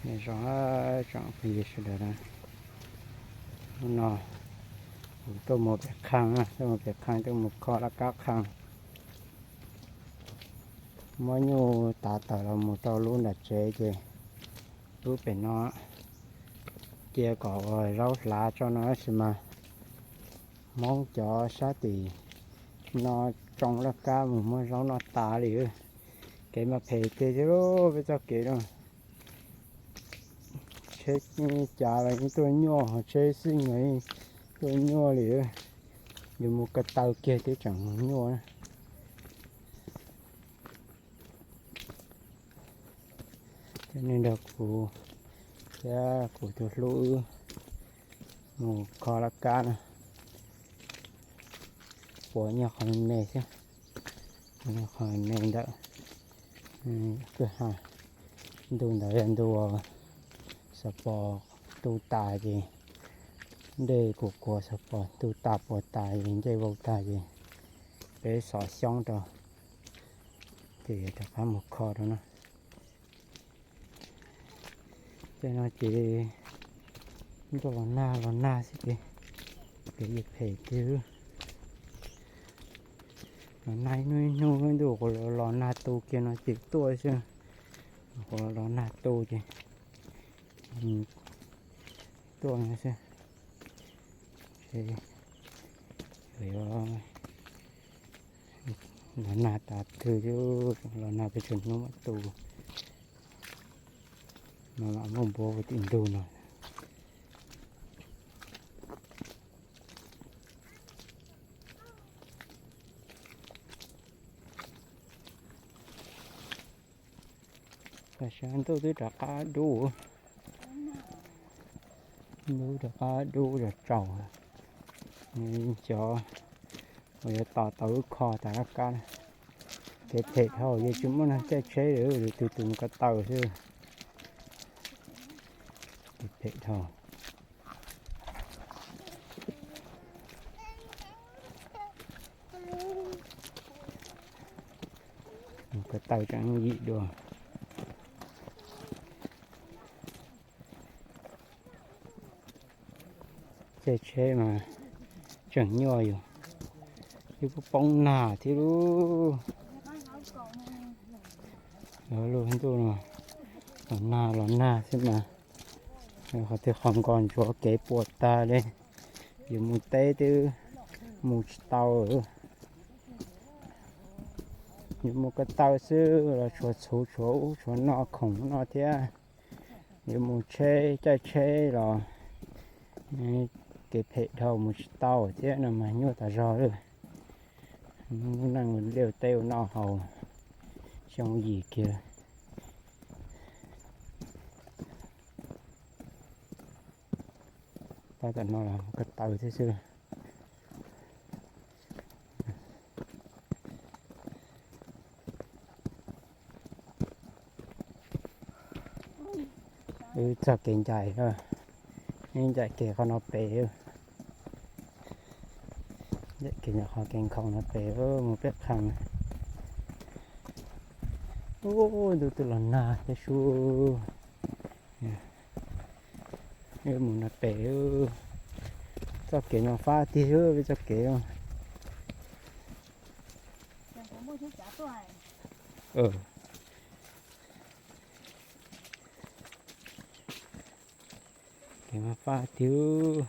Nyob zoo tsoom phooj ywg sawv daws na, hnub no kuv tuaj mus pem qhee, tuaj mus pem qhee, tuaj mus kho laj kab qhee. Muab nyuj tav tawm los mus rau lub nram tsev ces lub pem no cia kom ua zaub hlav tso no tab sis mas Hmoob cov sab tim no tsoo laj kab mus muab zaub noj tas li. Kev mas phem tiag tiag peb txoj kev no. Tsheb cav los yeej tuaj nyuaj, tsheb xwb los yeej tuaj nyuaj li. Yuav mus ko taw kiag twb tseem mus nyuaj na. Cov neeg nrog kuv thiab kuv tus hlub wb mus kho laj kab na. Puas nyuag qhov me me xwb, nyuag qhov me me ntawm kwj ha. Ntu ntawd yog ntu uas xav pos tu tas ces, ncej kuv kuas xav pos tu tas puas tas ces ncej vau tag ces peb xov xyoob rau ces rov qab mus kho rau na. Tej no ces nroj los nag los nag xwb ces kev phem tiag. Los nag ib hnub ib hnub, ntuj qhuav los nag tu kiag no ces tuaj xwb, qhuav los nag tu ces tuaj no xwb. Los nag tas twg, los nag pes tsawg hnub mam tu. No mam muaj npua ua tim ntug no. Tam sim no ntuj twb rov qab dub, ntuj rov qab dub zog tsaus. Cov uas yuav tos tau wb kho tas laj kab, kev phem dhau, yeej tsis muaj neeg caij tsheb li, tus tus mus ko taw xwb. Kev phem dhau. Mus ko taw tseem yim dua. Caij tsheb mas tseem nyuaj yus, twb poob nag thiab lub. Lub ntuj no los nag los nag xwb mas, qhov twg qhov nkos ntsuav kev puas tag li. Yus mus teb twb mus tsis tau. Yus mus ko taw xwb los tshuav txhuv tshuav ub tshuav no khoom no thiab. Yuav mus tsheb caij tsheb los kev phem dhau mus tsis tau thiab no mas nyuaj tas zog li. Lub neej ua liaj ua teb ua noj haus xyoo yim kiag. Tab tom no los ko taw thiab xwb. Wb txog kev ncaim, ncaim kev qhov no pem, ncaim kev ntawm qhov kev nkhaus no pem mus peb qhee. Ub, ntuj twb los nag thiab sub. Wb mus no pem, txoj kev mas fab tiag, peb txoj kev. Kev mas fab tiag.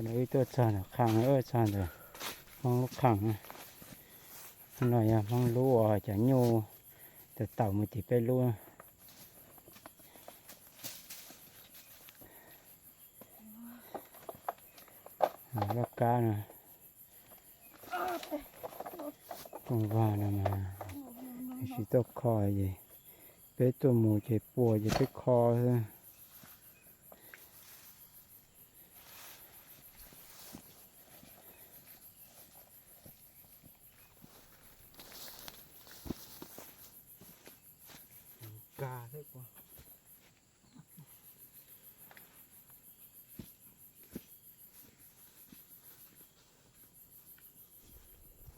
Wb tuaj txog ntawm qhee, txog ntawm Hmoob lub qhee. No yog Hmoob lub uas cov nyuj tawm tawm mus tim peb lub. Laj kab no, tooj vag no mas, tsis tuaj kho ces peb tuaj mus ces puas ces peb kho xwb. nkag thiab kuv.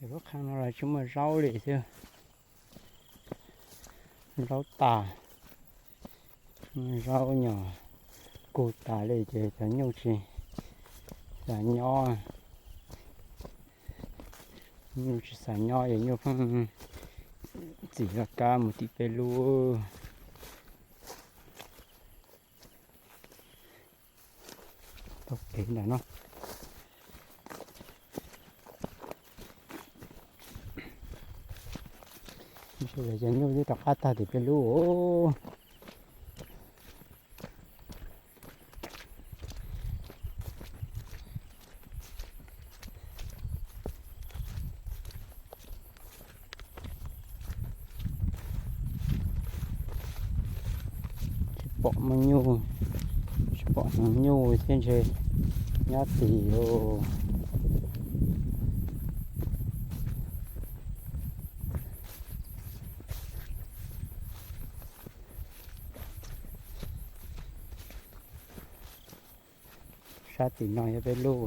Lub qhov no los tsis muaj zaub li thiab, zaub tas, zaub nyuam kug tas li ces cov nyuj tsis xav nyob, nyuj tsis xav nyob ces nyuj pheej txim laj kab mus tim peb lub. Taug kev ntawm no, cov nyuj twb rov qab tag tim peb lub. Tsis pom muaj nyuj, tsis pom hneev nyuj thiab ntshe nyob tid lauj. Sab tim no yog peb lub,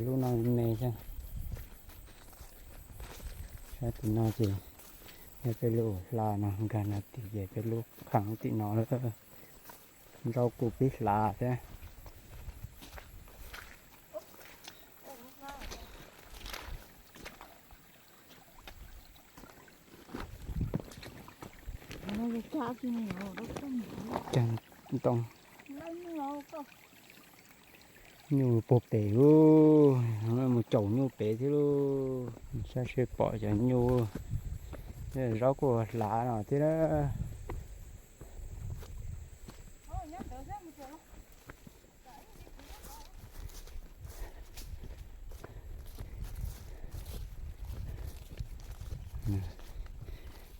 lub no me xwb. Sab tim no ces yog peb lub hla no, nkag no tim ces peb lub qhov tim no lawm. Nrau kuv pib hlav thiab. Cag ntoo, nyuj puag pem ub, mus caum nyuj pem thiab lauj. Saib seb pom cov nyuj, zaub kuj hlav no thiab.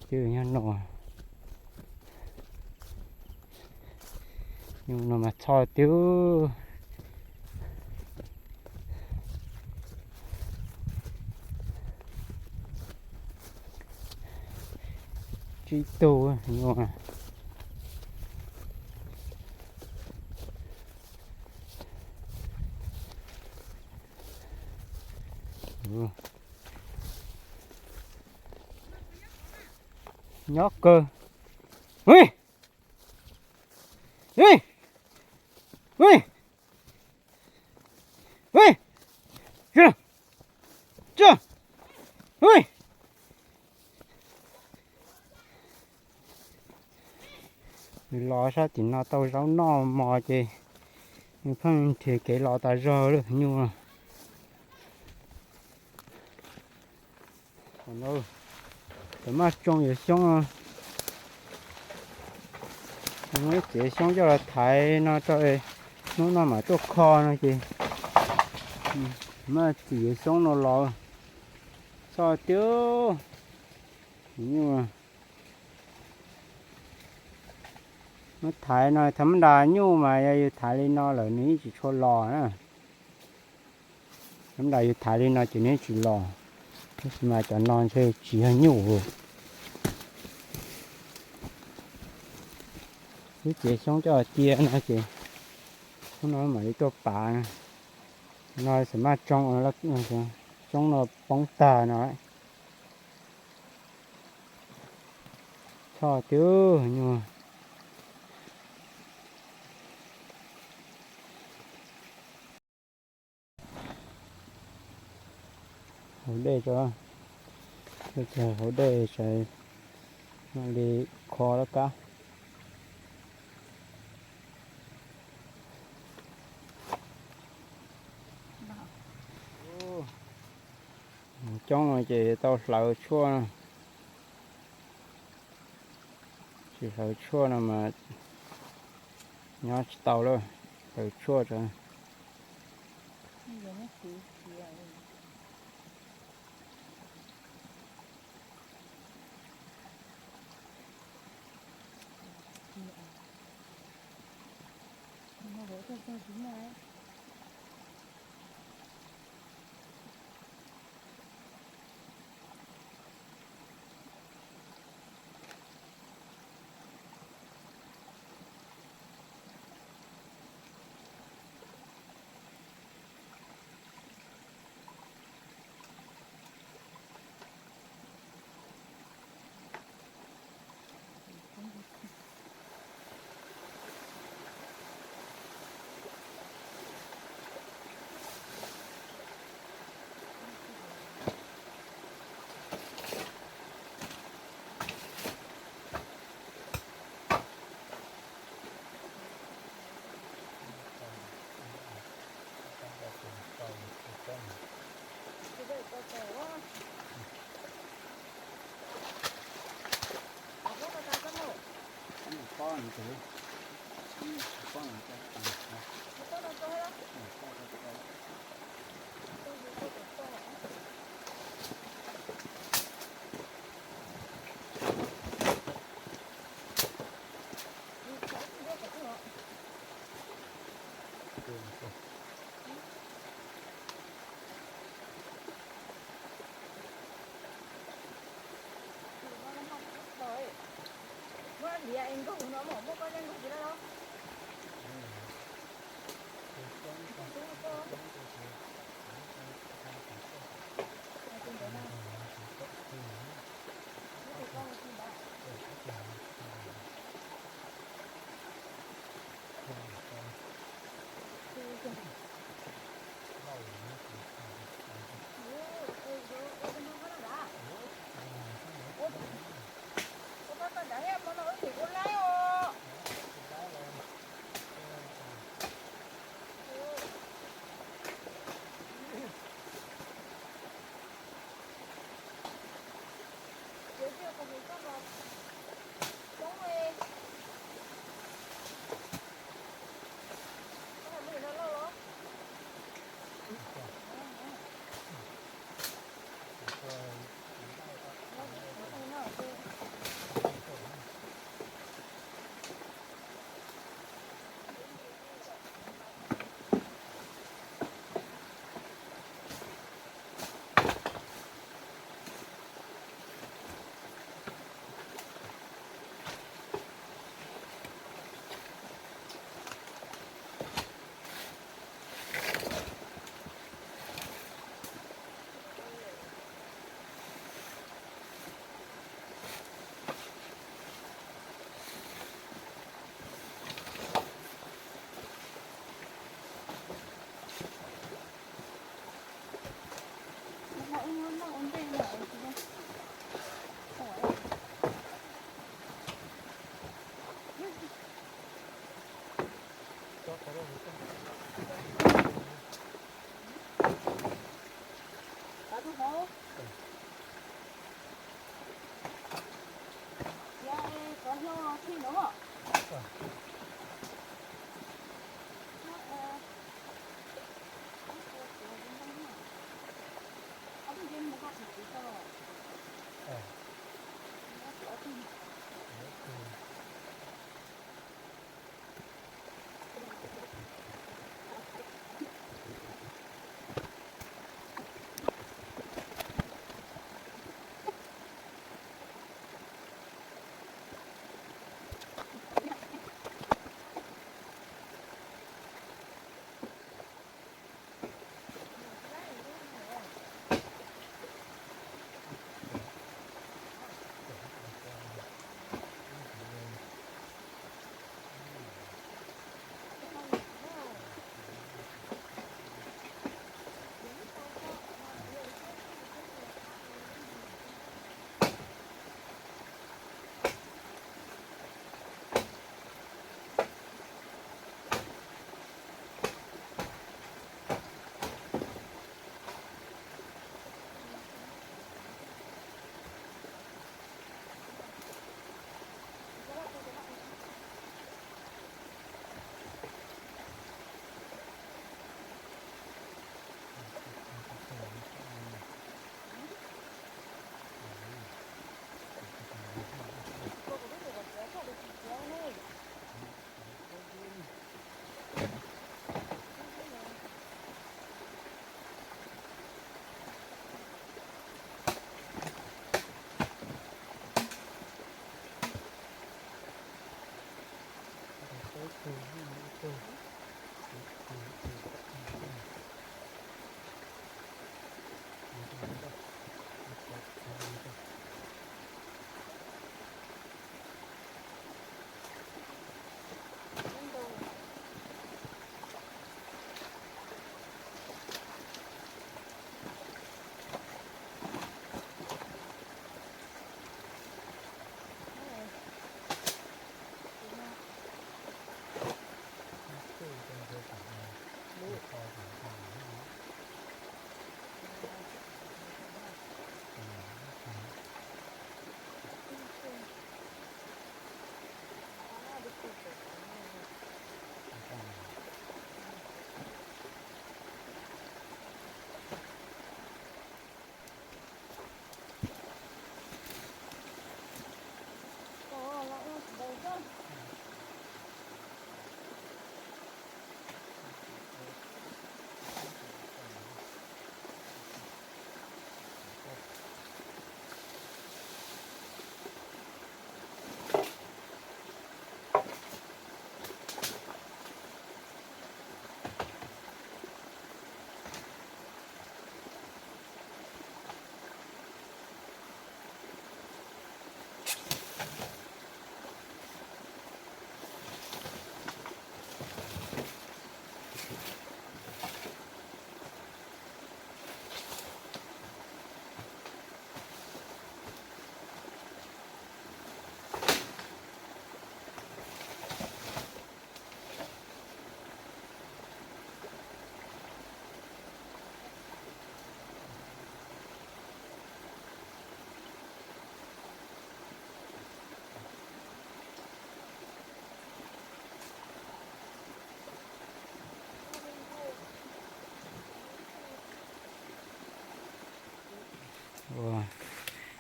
Twb nyob no, nyuj no mas txho tiag. Tsib tug nyuj. Nyob kawg. Nws los sab tim no tau zaub noj mos ces nws pheej nrhiav kev los tas zog lawm nyuj. Tam maj tsoo yuav xyoob no, muab ib txiav xyoob coj los thaiv no rau, hnub no mam tuaj kho no ces maj txiav xyoob no los txog tiag. Nyuj muab thaiv no, thaum nrad nyuj mas yog yus thaiv li no lawm nws yeej tsis tshua los na. Thaum nrad yus thaiv li no ces nws yeej tsis los, tab sis mas cov no ntshe tsis yog nyuj. Wb txiav xyoob coj cia no ces hnub no mam li tuaj pav no. No xam maj tsoo, xyoob no poob tag no. Txhob twb nyuag. Haus dej tso, hauv dej sawv li kho laj kab. Coob no ces tau hlawv tshuaj. Tsis hlawv tshuaj no mas nyob tsis tau lawm, hlawv tshuaj tso. Muab liav es nkaug no mas muab koj zaj nkaug tsis tau los?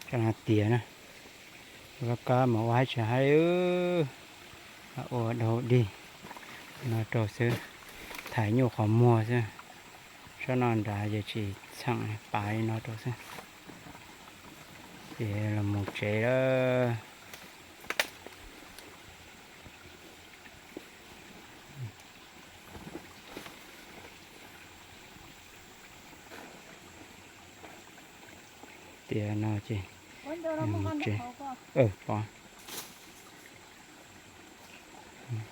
Cov no tiav na, laj kab mas ua haib tsis haib, ua dau dig no rau xwb, thaiv nyuj qhov muag xwb. Sab no nrad ces tsis txheem, pav li no rau xwb. Ces los mus tsev lawm. Tiav no ces mus tsev, pov,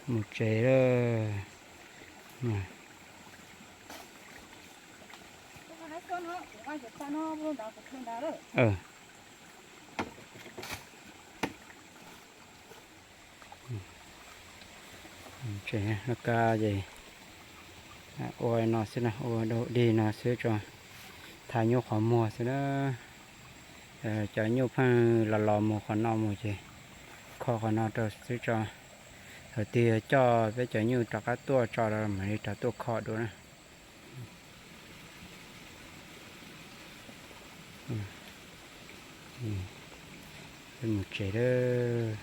mus tsev lawm. Tsev laj kab ces ua no xwb na, ua dau dig no xwb tso, thaiv nyuj qhov muag xwb na. Cov nyuj pheej los los mus qhov no mus ces kho qhov no rau xwb tso. Thaum twg coj peb cov nyuj rov qab tuaj tso mam li rov tuaj kho dua na. Peb mus tsev lawm.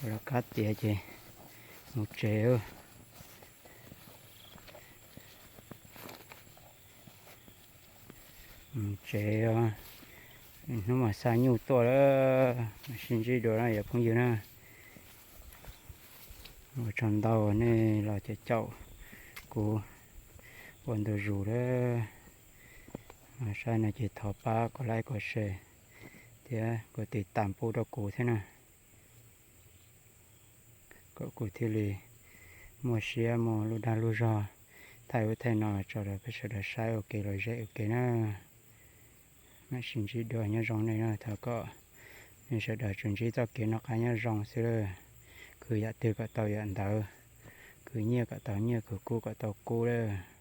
Laj kab tiav ces mus tsev. Mus tsev os, hnub mas xa nyuj tuaj lawm, sib ntsib dua na yog phooj ywg na. Ua tsaug ntau nej los caum caum kuv ua ntu zus lawm. Saib no ces thov pab kom like, kom share thiab kom tiv tam pub rau kuv thiab na, kom kuv thiaj li muaj siab muaj lub dag lub zog thaij ub thaij no los tso rau peb sawv daws saib ua ke los zem ua ke na. Mam sib ntsib dua, nyob zoo nej na, thov kom nej sawv daws tsuas ntsib txoj kev noj qab nyob zoo xwb lawm. Khwv yam twg kom tau yam ntawd, khwv nyiaj kom tau nyiaj, khwv kub kom tau kub lawm.